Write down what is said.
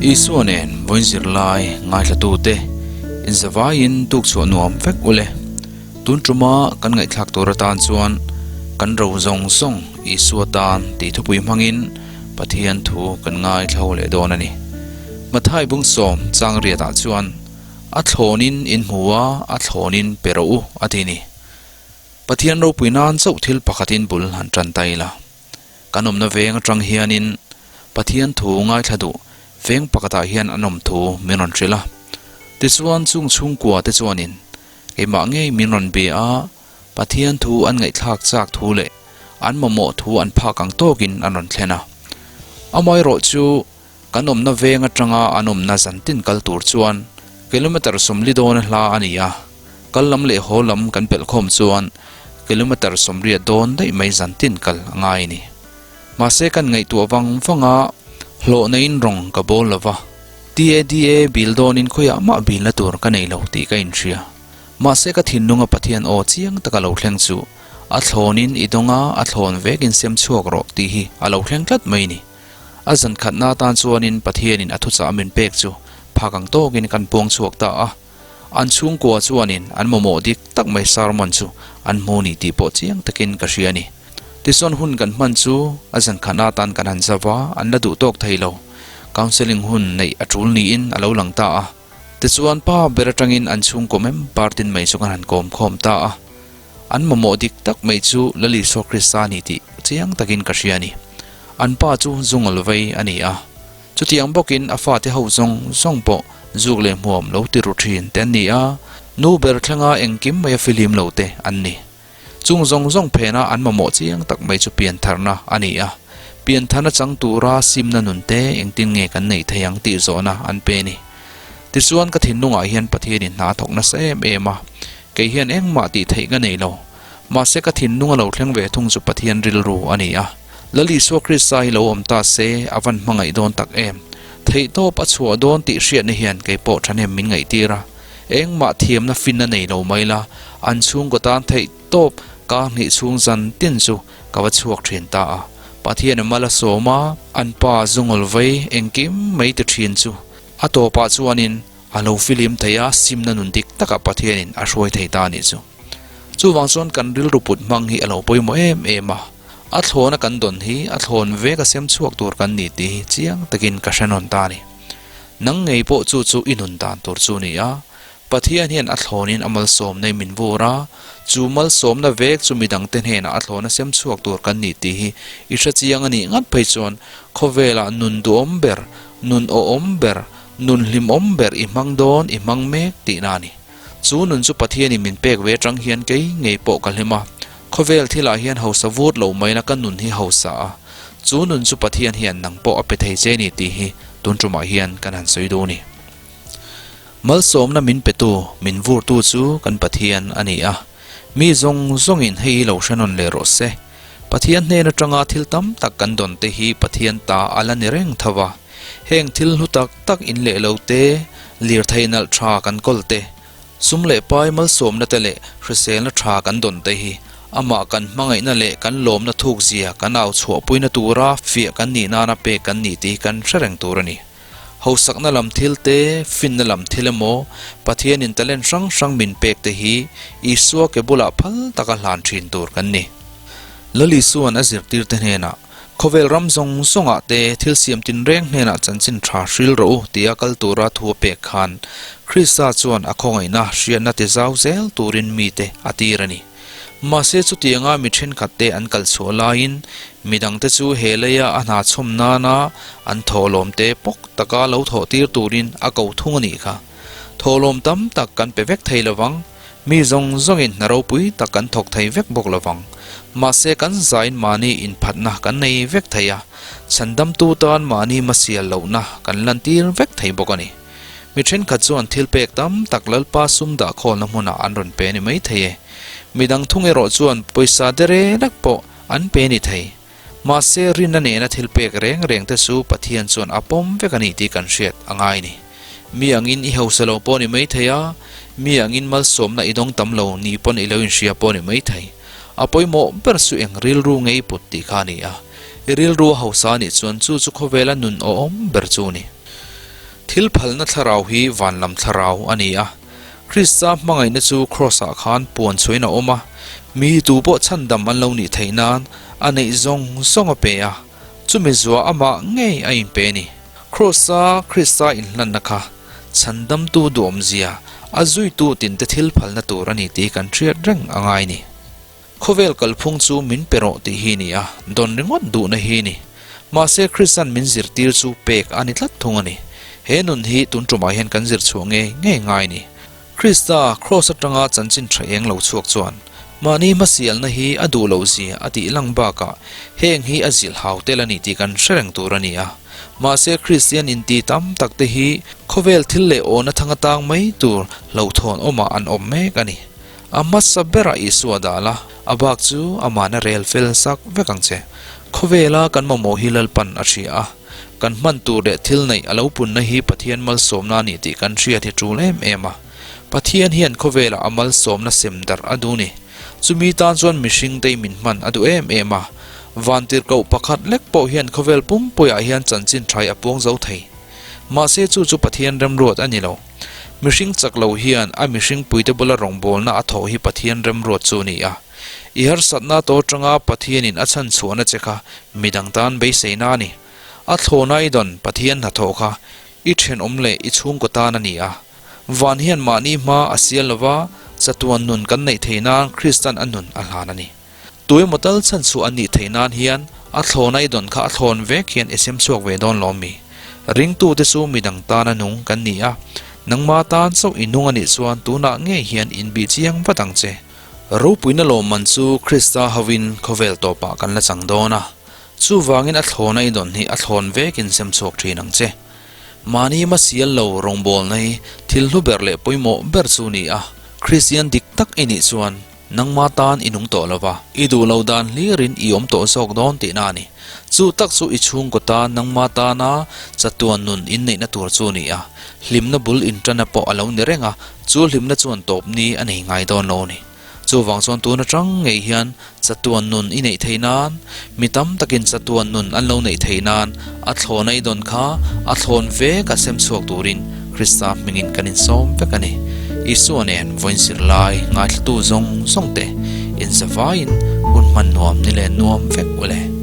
Isua nen vawiin zirlai ngaithlatute inzavaiin tukchhuah nuam vek ule. Tun tuma kan ngaihthlak tur atan chuan kan ro zawng zawng Isua tan tih thupui hmangin Pathian thu kan ngaithla ho leh dawn a ni. Mathai bungsawm chang riatah chuan a thlawnin in hmu a, a thlawnin pe rawh u a ti ni. Pathian ropui nan chauh thil pakhatin bul han tan ta ila. Kan awmna veng atang hianin Pathian thu ngaithla duh veng pakhatah hian an awm thu min rawn hrilh a. Tichuan chung chhungkua te chuanin keimah ngei min rawn bia a, Pathian thu an ngaihthlak chak thu leh an mamawh thu an phak ang tawkin an rawn thlen a. Amaherawh chu kan awmna veng atanga an awmna zantin kal tur chuan kilometre 40 dawn a hla a ni a. Kal lam leh haw lam kan pelh khawm chuan kilometre 80 dawn daih mai zantin kal a ngai a ni. Mahse kan ngaihtuah vang vang a, hlawhna in rawng ka bawl lo va, TADA bil dawnin khawiah mah bilna tur ka nei lo tih ka inhria. Mahse ka thinlunga Pathian aw chiang taka lo thleng chu a thlawnin i dawng a, a thlawn vekin sem chhuak rawh tih hi a lo thleng tlat mai ni. A zan khatna atan chuanin Pathianin a thuchah min pek chu phak ang tawkin kan puang chhuak ta a. An chhungkua chuanin an mamawh dik tak mai sermon chu an hmu ni tih pawh chiang takin ka hria a ni. Tichuan hun kan hman chu a zan khatna atan kan han zau a, an la duh tawk thei lo. Counselling hun neih a tul niin a lo lang ta a. Tichuan pa ber atangin an chhungkaw member tin mai chu kan han kawm khawm ta a. An mamawh dik tak mai chu Lal Isua Krista a ni tih chiang takin ka hria a ni. An pa chu zungawl vei a ni a. Chutiang bawkin a fate ho zawng zawng pawh zuk leh hmuam lo ti ru thin te an ni a, nu ber thlenga engkim mai a filim lo te an ni. Chung zawng zawng phena an mamawh chiang tak mai chu piantharna a ni a, piantharna chang tura simna nun te engtin nge kan neih thei ang tih zawhna an pe ni. Tichuan ka thinlungah hian Pathianin hna a thawk nasa em em a, kei hian engmah tih theih ka nei lo. Mahse ka thinlung a lo thleng ve thung chu Pathian rilru a ni a. Lal Isua Krista hi lo awm ta se a van hmangaih dawn tak em? Theihtawp a chhuah dawn tih hriatna hian kei pawh thahnem min ngaihtir a. Engmah thiamna finna nei lo mai la, an chhungkaw tan theihtawp ka hnih chhung zan tin chu ka va chhuak thin ta a. Pathian a mal a sawm a, an pa zungawl vei engkim mai ti thin chu a tawpah chuanin a lo filim thei a, simna nun dik takah Pathianin a hruai thei ta a nih chu. Chuvang chuan kan rilru put hmang hi a lo pawimawh em em a, a thlawna kan dawn hi a thlawn vek a sem chhuak tur kan ni tih hi chiang takin ka hre nawn ta a ni. Nang ngei pawh chu chu i nun dan tur chu ni a, Pathian hian a thlawnin a malsawmna i min vur a, chu malsawmna vek chu midangte hnenah a thlawna sem chhuak tur kan ni tih hi i hre chiang a nih ngat phei chuan khawvelah nun duhawm ber, nun awhawm ber, nun hlimawm ber i hmang dawn i hmang mek tihna a ni. Chu nun chu Pathianin min pek ve atang hian kei ngei pawh ka hlim a, khawvel thilah hian hausa vut lo mai la ka nun hi hausa a, chu nun chu Pathian hian nang pawh a pe thei che ni tih hi tun tumah hian kan han sawi duh ni. Malsawmna min petu, min vurtu chu kan Pathian a ni a, mi zawng zawngin hei hi lo hre nawn leh rawh se. Pathian hnen atanga thil tam tak kan dawn te hi Pathian ta a la ni reng tho va, heng thil hlu tak tak in leh lo te, lirthei nalh tha kan kawl te, sum leh pai malsawmna te leh hriselna tha kan dawn te hi amah kan hmangaihna leh kan lawmna thukzia kan au chhuahpuina tura fiah kan nih nana pek kan nih tih hi kan hre reng tur a ni. Hausakna lam thil te, finna lam thil emaw, Pathianin talent hrang hrang min pek te hi Isua ke bulah phal taka hlan thin tur kan ni. Lal Isua'n a zirtirte hnenah, Khawvel ram zawng zawngah te thil siam tinreng hnenah chanchin tha hril rawh u tia kal tura thu a pek khan Krista chuan a khawngaihna hriatna ti zau zel turin mite a tir a ni. Mahse chutianga mi thenkhat te an kal chhuah laiin midangte chu he leia a hna chhawm nana an thawhlawm te pawk taka lo thawh tir turin a ko thung a nih kha. Thawhlawm tam tak kan pe vek thei lovang, mi zawng zawngin hna ropui tak kan thawk thei vek bawk lovang. Mahse kan zain mahni inphatna kan nei vek thei a, chhandamtu tan mahni hmasial lohna kan lantir vek thei bawk a ni. Mi thenkhat chuan thil pek tam tak Lalpa sum dah khawlna hmunah an rawn pe ni mai thei e. Mi dang thung erawh chuan pawisa dere lek pawh an pe ni thei. Mahse rinna nena thil pek reng reng te chu Pathian chuan a pawm vek a ni tih kan hriat a ngai ni. Mi angin i hausa lo pawh ni mai thei a, mi angin malsawmna i dawng tam lo ni pawn i lo inhria pawh ni mai thei. A pawimawh ber chu eng rilru nge i put tih kha a ni a. I rilru a hausa a nih chuan chu chu khawvela nun awhawm ber chu a ni. Thil phalna thlarau hi van lam thlarau a ni a. Krista hmangaihna chu Kraws-ah khan puan chhuahin a awm a, mi tu pawh chhandam an lo nih theih nan a neih zawng zawng a pe a, chumi zuah amah ngei a inpe a ni. Kraws-a Krista inhlanna kha chhandamtu duhawmzia a zuitu tinte thil phalna tur a ni tih kan hriat reng a ngai a ni. Khawvel kalphung chu min pe rawh tih hi ni a, dawn ringawt duhna hi ni. Mahse Kristian min zirtir chu pek a ni tlat thung a ni. He nun hi tun tumah hian kan zir chhuah ngei ngei ngai ni. Krista Kraws atanga chanchin tha eng lo chhuak chuan mahni hmasialna hi a duh loh zia a tih lang bakah heng hi a zilh hau tel a ni tih kan hre reng tur a ni a. Mahse Kristian inti tam tak te hi khawvel thil leh awna thang atang mai tur hlauhthawn awmah an awm mek a ni. A hmasa berah Isua dah la, a bak chu amahna rel fel sak vek ang che. Khawvela kan mamawh hi Lalpan a hria a, kan hman tur leh thil neih a lo punna hi Pathian malsawmna a ni tih kan hriat hi tul em em a. Pathian hian khawvelah a malsawmna sem darh a duh ni. Chumi tan chuan mihring te min hman a duh em em a. Vantirhkoh pakhat lek pawh hian khawvel pumpuiah hian chanchin thai a puang zo thei. Mahse chu chu Pathian remruat a ni lo. Mihring chak lo hian a mihring puite bula rawngbawlna a thawh hi Pathian remruat chu a ni a. I harsatna tawh atanga Pathianin a chhan chhuahna che kha midang tan beiseina a ni. A thlawhna i dawn Pathian hnathawh kha i thenawm leh i chhungkaw tan a ni a. Van hian mahni hma a sial lova chatuan nun kan neih theih nan Kristan a nun a hlan a ni. Tuemaw tal chhan chhuah an nih theih nan hian a thlawna i dawn kha a thlawn vek hian i sem chhuak ve dawn lawm mi? Ringtute chu midang tana nung kan ni a, nangma tan chauh i nung a nih chuan tunah ngei hian inbih chiang vat ang che. Ropuina lawmman chu Krista hovin khawvel tawpah kan la chang dawn a, chuvangin a thlawna i dawn hi a thlawn vekin sem chhuak thin ang che. Mahni hmasial lo rawngbawlna hi thil hlu ber leh pawimawh ber chu ni a, Kristian dik tak i nih chuan Nangma tan i nung tawh lo va, i duh lo dan hlirin i awm tawh zawk dawn tihna a ni. Chu tak chu i chhungkaw tan nangma tana chatuan nun inneihna tur chu a ni a, hlimna bul inṭanna pawh a lo ni reng a, chu hlimna chuan tawpni a nei ngai dawn lo a ni. Chuvang chuan tun aṭang ngei hian chatuan nun i neih theih nan, mi tam takin chatuan nun an lo neih theih nan a thlawna i dawn kha a thlawn vek a sem chhuak turin Krista hmingin kan insawm vek a ni. Isua nen vawiin zirlai ngaithlatu zawng zawng te inzavaiin hun hman nuam ni leh nuam vek u le.